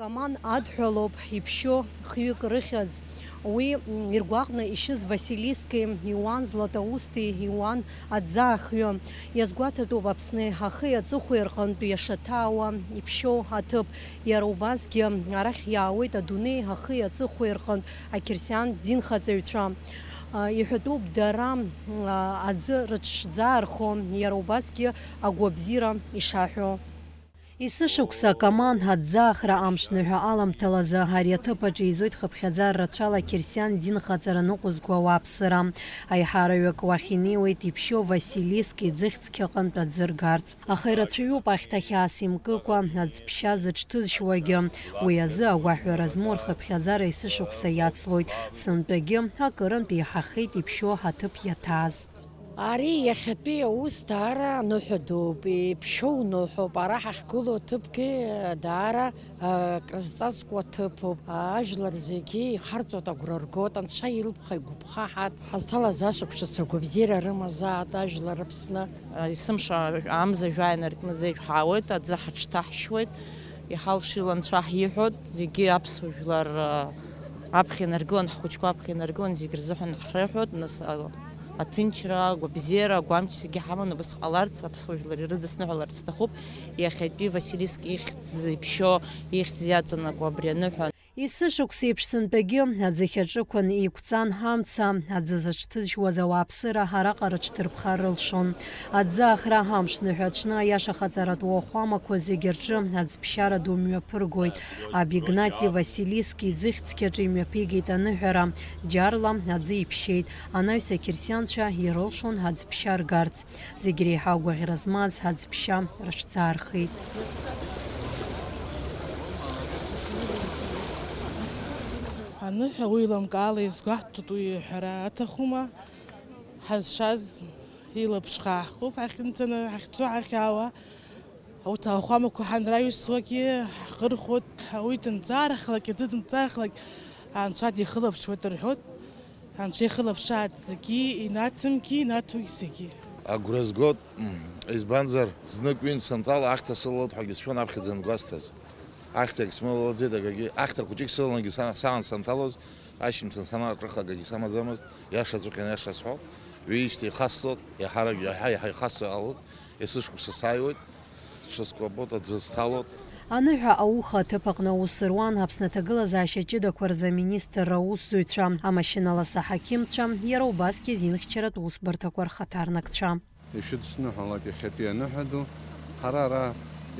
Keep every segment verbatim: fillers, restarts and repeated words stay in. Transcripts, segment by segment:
Каман адҳәалоуп иԥшьоу хҩык рыхьӡ. Уи, м, иргәаҟны ишьыз Василиски иуан Златоусти иуан аӡаахҩы. Иазгәаҭатәуп Аԥсни ахи аҵыхәеи рҟынтә иашаҭаауа иԥшьоу аҭыԥ. Иара убасгьы арахь иаауеит адунеи ахи аҵыхәеи рҟынтә ақьырсиан динхаҵаҩцәа. А, иҳәатәуп дара, а, аӡы рыҽшӡаархо, иара убасгьы агәабзиара ишаҳәо. Есышықәса Каман аӡаахра амшныҳәа аламҭалазы ари аҭыԥ аҿы еизоит хыԥхьаӡа рацәала ақьырсиан динхаҵара ныҟәызго ауааԥсыра. Аиҳараҩык уахь инеиуеит иԥшьоу Василиск иӡыхь цқьаҟынтә аӡы ргарц. Аха ирацәаҩуп ахьҭа хьаас имкыкәа аӡԥшьа зыҽҭызшьуагьы. Уи азы агәаҳәара змоу рхыԥхьаӡара есышықәса иацлоит, сынтәагьы акырынтә еиҳахеит иԥшьоу аҭыԥ иаҭааз. Ари иахьатәи аус даара аныҳәа дууп, иԥшьоу ныҳәоуп. Ара ҳахьгылоу аҭыԥгьы даара, а, крызҵазкуа ҭыԥуп. Ажәлар зегьы ихарҵоит, агәра ргоит, Анцәа илԥха игәаԥха ҳаҭ. Ҳазҭалаз ашықәсқәа гәабзиара рымазаат ажәлар Аԥсны. Есымша амза жәа инаркны зежә ҳаауеит, аӡы ҳаҽҭаҳшьуеит. Иҳалшо Анцәа ҳиҳәоит, зегьы аԥсуа жәлар, а, аԥхьа инаргылан, ҳхәыҷқәа аԥхьа инаргылан, зегь рзыҳәан ҳрыҳәоит, нас, а, аҭынчра, агәабзиара, агәамч зегьы ҳаманы убас ҟаларц, аԥсуа жәлар ирыдысныҳәаларц сҭахуп. Иахьатәи Василиск ихьӡ иԥшьо, ихьӡ иаҵанакуа абри аныҳәа. Есышықәса еиԥш сынтәагьы аӡыхь аҿықәан еиқәҵан ҳамца, аӡы зыҽҭызжьуаз ауааԥсыра араҟа рыҽдырԥхар рылшон. Аӡаахра амшныҳәа аҽны аиаша хаҵаратә уахәамақәа зегьы рҿы аӡԥшьара ду мҩаԥыргоит. Аб Игнати Василиски иӡыхь цқьаҿы имҩаԥигеит аныҳәара, џьарла аӡы иԥшьеит. Анаҩс ақьырсианцәа ирылшон аӡԥшьа ргарц. Зегь реиҳа агәаӷьра змаз аӡԥшьа рыҽӡаархеит. Аныҳәа уи лымкаала изгәаҳҭоит, уи ҳәара аҭахума? Ҳазшаз илаԥш хааҳхуп, ҳахьынҵаны ҳахьцо ҳахьаауа. Урҭ ауахәамақәа ҳанраҩсуагьы ҳхырхәоит. Уи дымҵаархлак, аӡы дымҵаархлак, Анцәа дихылаԥшуеит рҳәоит. Анцәа ихылаԥшааит зегьы, инаҭымгьы, инаҭогь зегьы. Агәра згоит, м, избанзар, знык-ҩынтә санҭала ахьҭа сылалоит ҳәагьы сшәон аԥхьаӡа ангәасҭаз. Ахьҭагь смылалаӡеит, акагьы, ахьҭа хәыҷык сылалангьы са-, саан санҭалоз, ашьымҭан санаақәҿых акагьы самаӡамызт, иаша аҵыхәан иаша сҳәо, ҩеижьҭеи ихасҵоит, иаҳарак иаҳа-иаҳа ихасҵо иҟалоит, есышықәса сааиуеит. Сҽыскәабоит, аӡы сҭалоит. Аныҳәа ауха аҭыԥ аҟны аус руан Аԥсны аҭагылазаашьа ҷыдақәа рзы аминистрра аусзуҩцәа, амашьыналас аҳақьымцәа, иара убасгьы азинхьчаратә усбарҭақәа рхаҭарнакцәа. Ишәыдысныҳәалоит иахьатәи аныҳәа ду. Ҳара ара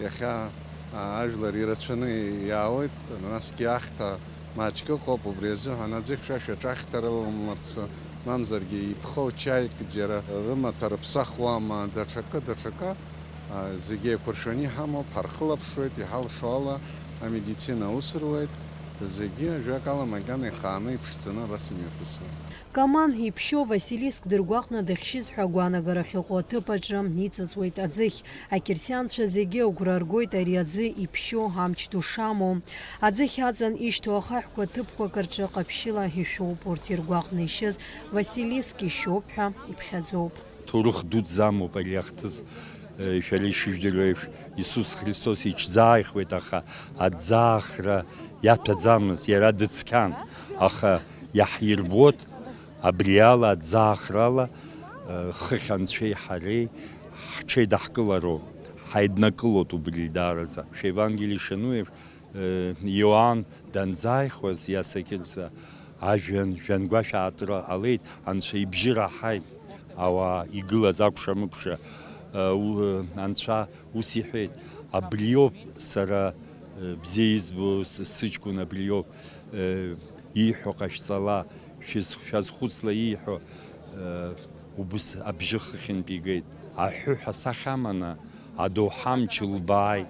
иахьа, а, ажәлар ирацәаны иаауеит, насгьы ахьҭа маҷк ыҟоуп, убри азыҳәан аӡы хьшәашәа аҿы ахьҭа рыламларц, мамзаргьы иԥхоу чаик џьара рымаҭәа рыԥсахуама, даҽакы, даҽакы. А, зегьы еиқәыршәаны иҳамоуп, ҳархылаԥшуеит, иҳалшо ала амедицина аус руеит, зегьы, ажәакала, макьана ихааны иԥшӡаны абас имҩаԥысуеит. Каман иԥшьоу Василиск дыргәаҟны дыхьшьыз ҳәа агәаанагара ахьыҟоу аҭыԥ аҿы иҵыҵуеит аӡыхь. Ақьырсианцәа зегьы агәра ргоит ари аӡы иԥшьоу амч ду шамоу. Аӡыхь аҵан ишьҭоу ахаҳәқәа ҭыԥқәак рҿы ҟаԥшьыла ишәоуп, урҭ иргәаҟны ишьыз Василиск ишьоуп ҳәа иԥхьаӡоуп. Ҭоурых дуӡӡа амоуп ари ахҭыс, э, шәара ишыжәдыруа еиԥш, Иисус Христос иҽӡааихуеит, аха аӡаахра иаҭәаӡамызт, иара дыцқьан, аха иаҳирбоит абри ала, аӡаахрала, э, хыхь Анцәеи ҳареи ҳҽеидаҳкылароуп, ҳаиднакылоит убри даараӡа. Шәевангелие ишану еиԥш, Иоан данӡааихуаз, иасакьырӡа, ажәҩан жәҩангәашә аартра ҟалеит, Анцәа ибжьы раҳаит, ауаа игылаз акәша-мыкәша, Анцәа ус иҳәеит, абриоуп сара бзиа избо, сыҷкәын абриоуп, ииҳәо ҟашәҵала, шәыз-, шәазхәыцла ииҳәо, убыс абжьы хыхьынтә игеит. Аҳәыҳә асахьа аманы адоуҳа амч лбааит.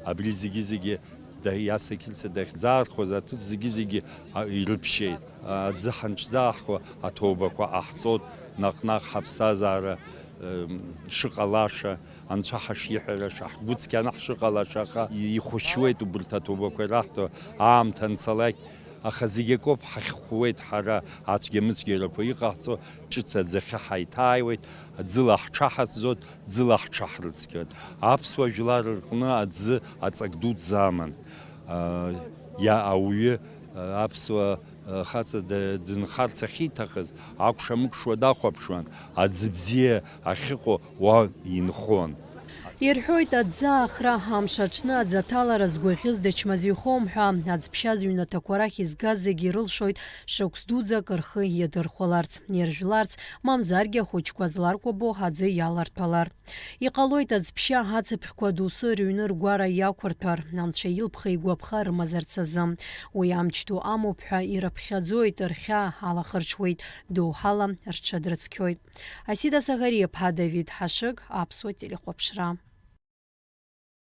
Абри зегьы-зегьы да-, иасакьырӡа дахьӡаархәаз аҭыԥ зегьы-зегьы, а, ирыԥшьеит. Аӡы ҳанҽӡаахуа аҭоубақәа ҟаҳҵоит, наҟ-наҟ ҳаԥсҭазаара, ем, шыҟалаша, Анцәа ҳашиҳәараша, ҳгәыцқьаны ҳшыҟалаша, аха и-, ихәашьуеит убырҭ аҭоубақәа ираҳҭо аамҭа анцалак, аха зегь акоуп, ҳахьхәуеит ҳара, ацәгьа-мыцәгьарақәа иҟаҳҵо, ҿыц аӡахьы ҳаиҭааиуеит, ӡыла ҳҽаҳаӡоит, ӡыла ҳҽаҳрыцқьоит. Аԥсуа жәлар рҟны аӡы аҵак дуӡӡа аман. Иа ауаҩы аԥсуа хаҵа дынхарц ахьиҭахыз, акәша-мыкәшуа дахәаԥшуан, аӡы бзиа ахьыҟоу уа инхон. Ирҳәоит, аӡы аахра, амш аҽны аӡы аҭалара згәаӷьыз дычмазаҩхом ҳәа. Аӡԥшьа зыҩнаҭақәа рахь изгаз зегьы ирылшоит шықәс дуӡӡак рхы иадырхәаларц, иржәларц, мамзаргьы ахәыҷқәа зларкәабо аӡы иаларҭәалар. Иҟалоит аӡԥшьа ацыԥхьқәа доусы рыҩны ргәара иақәырҭәар, анцәа илԥха игәаԥха рымазарц азы. Уи амч ду амоуп ҳәа ирыԥхьаӡоит, рхьаа алахырҽуеит, доуҳала рҽадрыцқьоит. Асида Саӷариаԥҳа, Давид Ҳашыг, Аԥсуа телехәаԥшра.